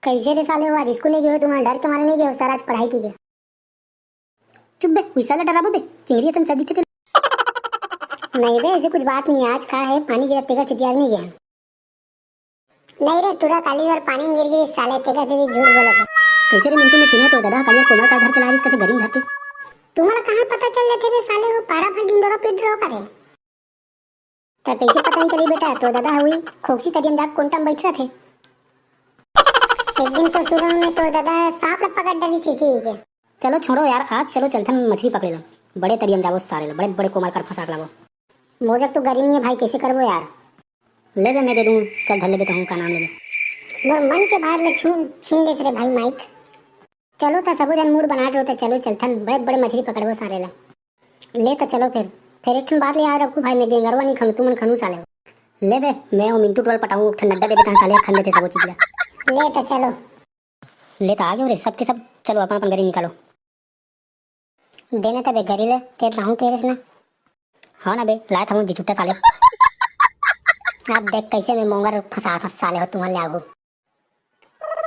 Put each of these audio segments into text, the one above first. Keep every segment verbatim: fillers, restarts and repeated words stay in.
कइसे रे साले हो, आज स्कूल नइ गे हो तुमन? डर के मारे नइ गे हो सर आज पढ़ाई कहिके? चुप बे, उइसा ला डराबो बे, चिंगरी असन सर दिखथे। नहीं बे, ऐसे कुछ बात नहीं है, आज का है, पानी गिरत तेकर सेती आज नइ गे। नहीं रे टूरा, काली बार पानी में गिर गिरी साले, तेकर सेती झूठ बोलत हे। कइसे रे मिंटू, मैं सुने तोर ददा काली कोमल का धर के लाय रिहिस कथे गरी में धर के। तुम्हारा कहाँ पता चल जाथे बे साले हो, पारा भर ढिंडोरा पीट रहो का रे? त कइसे पता नहीं चली बेटा, तोर ददा हुई खोकसी तरियम जाके कोंटा में बैठ रथे। एक दिन तो सुनो मैं तोर ददा सांप ला पकड़ डरी थी, ठीक है। चलो छोड़ो यार, आज चलो चलथन मछली पकड़े ला। बड़े तरियम जाबो सारे ला, बड़े बड़े कोमल कर फंसा के लाबो। मोर जग तो गरी नहीं है भाई, कैसे करबो यार? ले बे, मैं दे दूँ, चल धर ले बे, तो हूँ का नाम ले बे। मोर मन के बात ले छू छीन ले रे भाई माइक। चलो त सबो जन मूड बना रहो त चलो चलथन, बड़े बड़े मछली पकड़बो सारे ला। ले त चलो फिर, फिर एक ठन बात ले याद रखू भाई, मैं गेंगरवा नहीं खनू, तुमन खनू साले हो। ले बे, मैं वो मिंटू टोल पटाऊँ, एक ठन नड्डा दे देता साले, खन देते सबो चीज ला। ले त चलो। ले त आ गयो रे, सबके सब चलो अपन अपन गरी निकालो। देने तबे गरी ले, तेत लाहूं के रेस ना। हाँ ना बे, लाए था जी छुट्टा साले। अब देख कैसे मैं मोंगर फंसा था साले हो तुम्हारे आगू।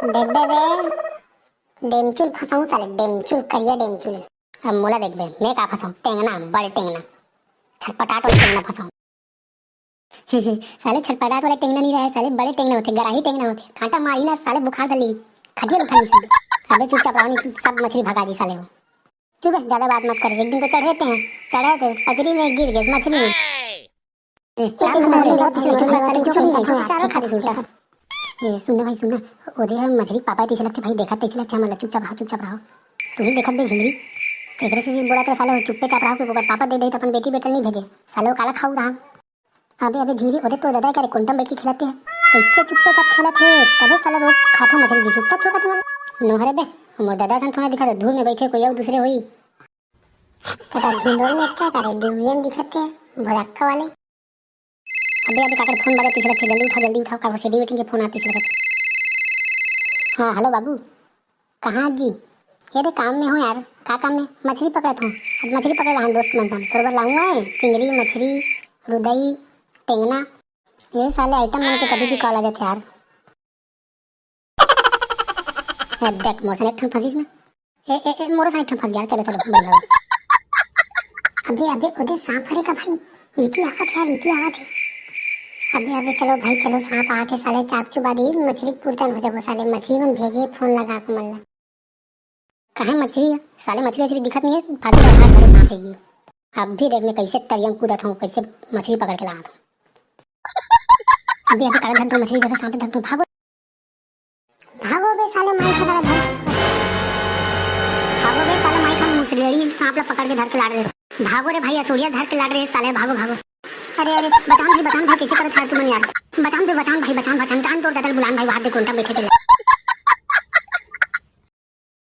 देख बे बे, डेमचुल फंसाऊं साले, डेमचुल, करिया डेमचुल। अब मोला देख बे, मैं का फंसाऊं, टेंगना, बड़े टेंगना, छटपटाट वाले टेंगना फंसाऊं। साले छटपटाट वाले टेंगना नहीं रहे, साले बड़े टेंगना होते, गराही टेंगना होते, कांटा मारी ना साले बुखार धर ली, खटिया उठा नहीं सकते। अबे चुपचाप रहो, नहीं तो सब मछली भगा जी साले हो। चुप है, ज्यादा बात मत कर, एक दिन तो चढ़े थे, चढ़े थे, पचरी में गिर गए, मछली में। ए, यार, मछली बहुत पीछे लगी, साले चुप नहीं, चुप, चारा खा दे उल्टा। ए, सुन ना भाई, सुन ना, ओदे हम मछली पापा तीसे लगते भाई, देखत तीसे लगते, हम चुपचाप रहो, चुपचाप रहो। तू ही देखत बे झिंगरी, एकरे से बोला तो साले हो चुप्पे चाप रहो, कि ओकर पापा दे दे तो अपन बेटी बेटा नहीं भेजे, साले हो काला खाऊ धान। अबे, अबे झिंगरी, ओदे तोर ददा करे कोंटम बैठ के खिलाते हैं, कैसे चुप्पे चाप खिलाते हैं, तबे साला रोज खाथो मछली जी, चुपचाप चुका तुम्हारा। नोहरे बे, मोर ददा सन थोड़ा दिखा दो, धूल में बैठे कोई और दूसरे होई। तेरा झिंगोर में क्या करे, दिव्यन दिखते हैं, भुलक्का वाले। अबे, अबे, काकर फोन बजा तीसरा, जल्दी उठाओ, जल्दी उठाओ, काकर सेडी वेटिंग के फोन आती है। हाँ, हेलो बाबू, कहाँ जी? ये दे काम में हूँ यार। का काम में? मछली पकड़त हूँ। अब मछली पकड़ रहा हूँ दोस्त मन सन। तोर बर लाऊंगा है चिंगरी, मछली, रुदई, टेंगना। ये साले आइटम मन के कभी भी कॉल आ जाते यार। ए, देख, मोर सन एक ठन फंसिस ना। ए, ए, ए, मोरो सन एक ठन फंस गया। चलो, चलो, बढ़िया हो। अबे, अबे, ओदे सांप हरे का भाई? इति आवत है यार, इति आवत है। अबे, अबे, चलो भाई, चलो, सांप आवत है, साले चापचू बादी, मछली पुरतन हो जाबो, साले मछली मन भेजे, फोन लगा के मन ला। काहे मछली है? साले मछली, मछली दिखत नहीं है, फालतू का हाथ धरे सांप है ये। अब भी देख, मैं कैसे तरियम कूदत हूँ, कैसे मछली पकड़ के लात हूँ। अभी, अभी काला धक धक मछली देखा, सांप धक धक भागो। भागो बे साले माई का धक। भागो बे साले माई का मुसलेड़ी सांप ला पकड़ के धर के लाड़ रहे। भागो रे भाई, असुरिया धर के लाड़ रहे साले, भागो, भागो। अरे, अरे, बचान भाई, बचान भाई, कैसे करत हर तुमन यार? बचान बे, बचान भाई, बचान, बचान, जान तोर ददल बुलान भाई, बाहर दे कोंटा बैठे थे।